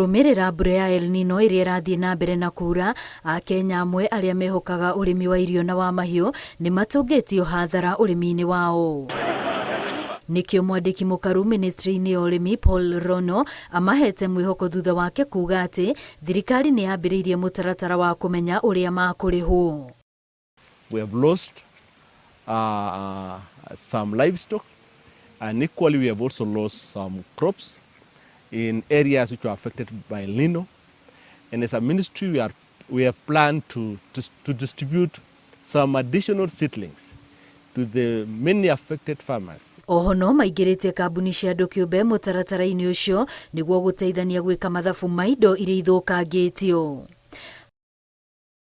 Kũrũmĩrĩra mbura ya El Nino ĩrĩa ĩrathiĩ na mbere na kuura, Akenya amwe arĩa mehokaga ũrĩmi wa irio na wa mahiũ nĩ matũngĩtio hathara ũrĩmi-inĩ wao. Nĩkĩo mwandĩki mũkaru ministry-inĩ ya ũrĩmi Paul Rono amahete mwĩhoko thutha wake kuuga atĩ thirikari nĩ yambĩrĩirie mũtaratara wa kũmenya ũrĩa makũrĩhwo. We have lost some livestock, and equally we have also lost some crops in areas which were affected by El Nino. And as a ministry, we have planned to distribute some additional seedlings to the many affected farmers. Oho no maingĩrĩtie kambuni cia andũ kĩũmbe mũtaratara-inĩ ũcio nĩguo gũteithania gwĩka mathabu ma indo iria ithũkangĩtio.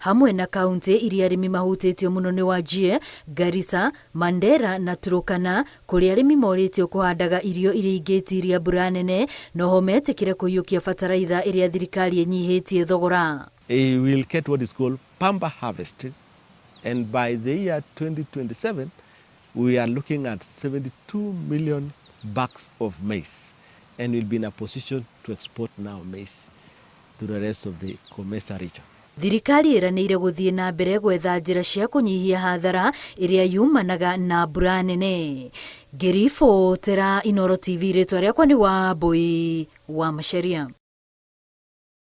Hamwe na kaunti iria arĩmi mahutĩtio mũno nĩ Wajir, Garissa, Mandera na Turkana, kũrĩa arĩmi morĩtio kũhandaga irio iria ingĩtiria mbura nene, noho metĩkĩre kũiyũkia bataraitha ĩrĩa thirikari ĩnyihĩtie thogora. We will get what is called bumper harvest, and by the year 2027 we are looking at 72 million bags of maize, and we'll be in a position to export now maize to the rest of the COMESA region. Thirikari ĩranĩire gũthiĩ na mbere gwetha njĩra cia kũnyihia hathara ĩrĩa yumanaga na mbura nene. Ngĩribotera Inooro TV, rĩtwa rĩakwa nĩ Wambui wa Macharia.